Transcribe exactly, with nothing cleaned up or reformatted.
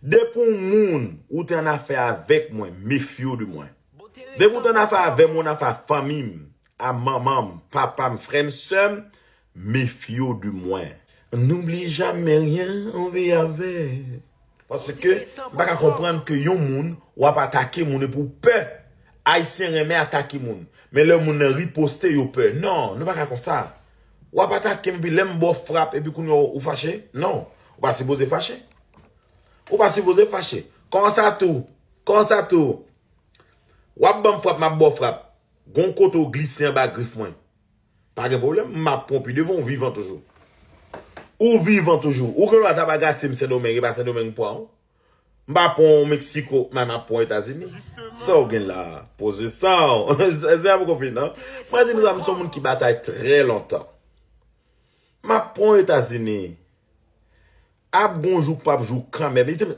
Depi yon moun ou te annafè avèk mwen, mefye w de mwen. Depi ou te annafè avè m, ou annafè a fanmi m, a manman m, papa m, frè m, sè m, mefye w de mwen. N'oublie jamais rien, on vit avec. Paske m pa ka konprann ke yon moun w ap atake moun epi w pè Ayisyen renmen atake moun. Men lè moun nan riposte, yo pè. Non, nou pa ka konsa. W ap atake m, epi lè m ba w frap, epi kounye a ou fache? Non. Ou pa sipoze fache. Ou pa sipoze fache. Konsa tou. Konsa tou. W ap ban m frap, m ap ba w frap. Gon kote w glise anba grif mwen. Pa gen pwoblèm, m ap pran w pi devan, ou vivan toujou. Ou vivan toujou. Ou gen dwa t ap agase m Sendomeng, e pa Sendomeng m pran w. M pa pran w Meksiko, men m ap pran w Etazini. Sa w gen la? Poze san w. Se a poko fin, non? Mwen di nou sa, m se yon moun ki batay trè lontan. M ap pran w Etazini. Ap gon jou k p ap jou kanmenm. Li te,